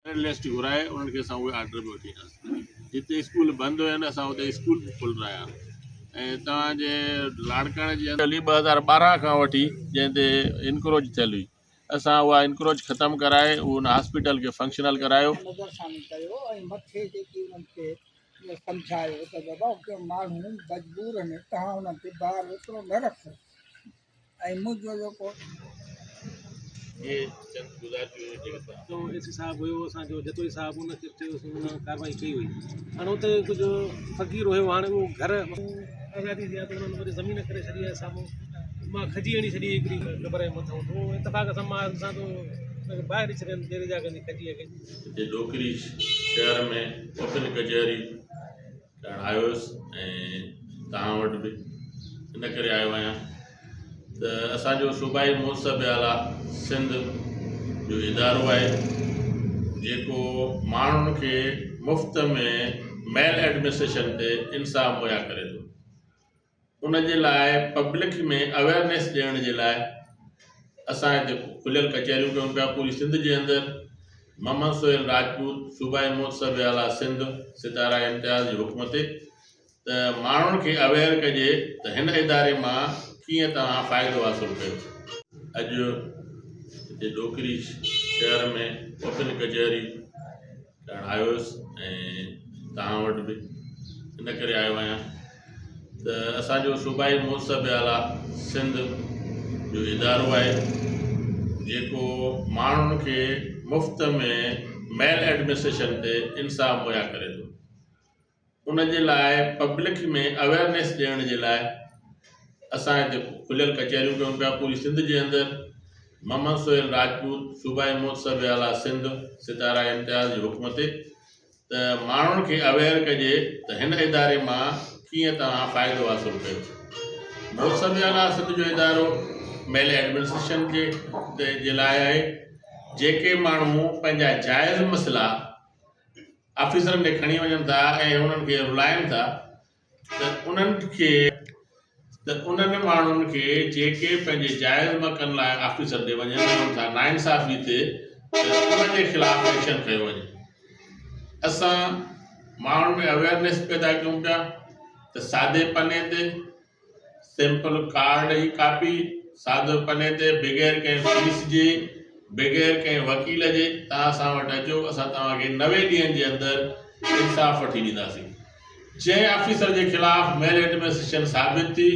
Merit list گهرائي انهن کي اسان اهي آرڊر به وٺي ڏناسين. جتي اسڪول بند هين اسان اتي اسڪول به کولرايا ۽ توهان جي لاڙڪاڻي جي اندر 2012 کان وٺي جنهن تي انڪروچ ٿيل هئي اسان اها انڪروچ ختم ڪرائي ان هاسپيٽل کي فنڪشنل ڪرايو. نظرثاني ڪيو ۽ مٿي جيڪي انهن کي سمجهايو ته بابا ماڻهو مجبور آهن توهان انهن تي بار ايترو نه رکو. ۽ منهنجو جيڪو. اهي چند گذارشون هيون جيڪي توهان. جو اي سي صاحب هيو اسان جو جتوئي صاحب ان کي چيوسين ان ڪارروائي ڪئي هئي هاڻي اتي ڪجهه فقير هيو هاڻي اهو گهر آزادي ٿي آ ته انهن وري زمين ڪري ڇڏي آهي سامهون مان کجي هڻي ڇڏي هڪڙي قبر جي مٿان ته اهو اتفاق سان مان ڏسان ٿو باهه ڏئي ڇڏين ڊيري جا ڪندي کجيء کي. هتي ڏوڪري شهر ۾ اوپن ڪچهري ڪرڻ آيو هيس ۽ توهان وٽ به ان ڪري آيو آهيان ته اسان جو صوبائي محتسب اعليٰ سنڌ جو ادارو آهي جيڪو ماڻهن کي مفت ۾ ميل ايڊمنسٽريشن تي انصاف مهيا ڪري ٿو. ان جي لاء پبلڪ ۾ اويئرنيس ڏيڻ جي لاء اسان هتي کليل ڪچهريون ڪيون پيا پوري سنڌ جي اندر محمد سهيل راجپوت صوبائي محتسب اعليٰ سنڌ ستاره امتياز جي حڪم تي ته ماڻهن کي اويئر ڪجي ته هن اداري مان ڪيئن توهان فائدو حاصل ڪيو. اڄ هتي ڏوڪري شهر ۾ اوپن ڪچهري ڪرڻ آيو هيس ۽ توهان وٽ به ان ڪري آيو آهيان ته اسان جو صوبائي محتسب اعليٰ سنڌ جو ادارو آهي جيڪو ماڻهن کي مفت ۾ ميل ايڊمنسٽريشن تي انصاف مهيا ڪري ٿو. ان جي لاء پبلڪ ۾ اويئرنيس ڏيڻ جي لاء اسان هتي کليل ڪچهريون ڪيون پيا پوري سنڌ جي اندر محمد سهيل راجپوت صوبائي محتسب اعليٰ سنڌ ستاره امتياز جي حڪم تي ته ماڻهن کي اويئر ڪجي ته هن اداري مان ڪيئن توهان فائدو حاصل ڪيو. محتسب اعليٰ سنڌ جو ادارو ميل ايڊمنسٽريشن جي لاء آهي جيڪي ماڻهو پنهنجا جائز مسئلا آفيسرن ڏي کڻي وڃن ٿا ۽ انهن کي رلائن ٿا ته انهن کي ته انهن ماڻهن کي جيڪي پنهنجي جائز مقن لاء آفيسر ڏي وڃن انهن سان ناانصافي ٿئي ته انهن جي خلاف ايڪشن کنيو وڃي اسان ماڻهن ۾ اويئرنيس پيدا ڪيون پيا ته سادي پني تي سيمپل ڪارڊ جي ڪاپي سادو پني تي بغير ڪنهن فيس جي بغير ڪنهن وڪيل جي توهان اسان وٽ اچو اسان توهان کي 90 ڏينهن جي اندر انصاف وٺي ڏينداسين جنهن آفيسر جي خلاف ميل ايڊمنسٽريشن ثابت ٿي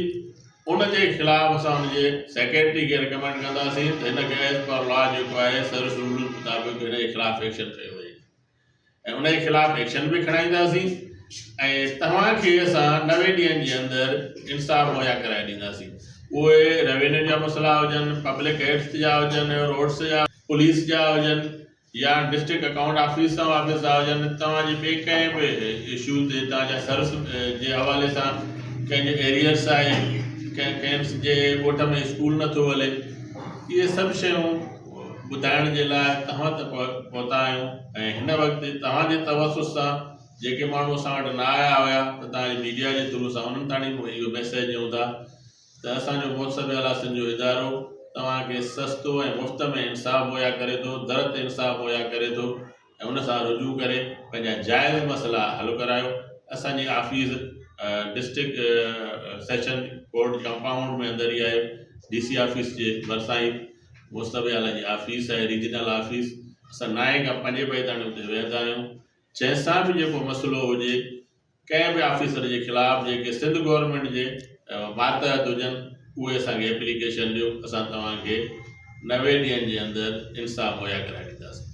ان جي خلاف اسان ان جي سيڪريٽري کي رڪمينڊ ڪنداسين ته هن کي ايز پر لا جيڪو آهي سروس رولز مطابق هن جي خلاف ايڪشن کنيو وڃي ۽ ان جي خلاف ايڪشن به کڻائينداسين ۽ توهان کي اسان 90 ڏينهن جي اندر انصاف مهيا ڪرائي ڏينداسين اهي روينيو جا مسئلا هجن پبلڪ هيلٿ جا هجن روڊس جا پوليس جا هجن يا ڊسٽرڪٽ اڪائونٽ آفيس سان وابسته هجن توهان جي ٻئي ڪنهن به اشو تي توهان جا سروس جي حوالي سان ڪنهن جي ايريئرس آهي ڪنهن ڪنهن جي ڳوٺ ۾ اسڪول نٿو هلي اهي سڀ شيون ٻڌائڻ جي لاء توهان ته پهتا آهيون ۽ هن وقت توهان جي توسط سان جيڪي ماڻهو اسان وٽ نه آيا هيا ته توهان جي ميڊيا جي ٿرو اسان انهن تاڻي به اهو ميسيج ڏيون ٿا ته اسان جو محتسب اعليٰ سنڌ جو ادارو توهان کي سستو ۽ مفت ۾ انصاف مهيا ڪري ٿو در تي انصاف مهيا ڪري ٿو ۽ ان سان رجوع ڪري پنهنجا جائز مسئلا حل ڪرايو. اسان جي office district session court compound ۾ اندر ئي آهي. ڊي سي آفيس جي ڀرسان ئي محتسب اعليٰ جي آفيس آهي ريجنل آفيس. اسان نائين کان پنجين بجي تائين اتي ويهندا آهيون. جنهن سان به جيڪو مسئلو هجي ڪنهن به آفيسر جي خلاف جيڪي سنڌ گورنمينٽ جي ماتحت هجن اهي اسان کي ايپليڪيشن ڏيو اسان توهان کي 90 ڏينهن جي اندر انصاف مهيا ڪرائي ڏينداسين.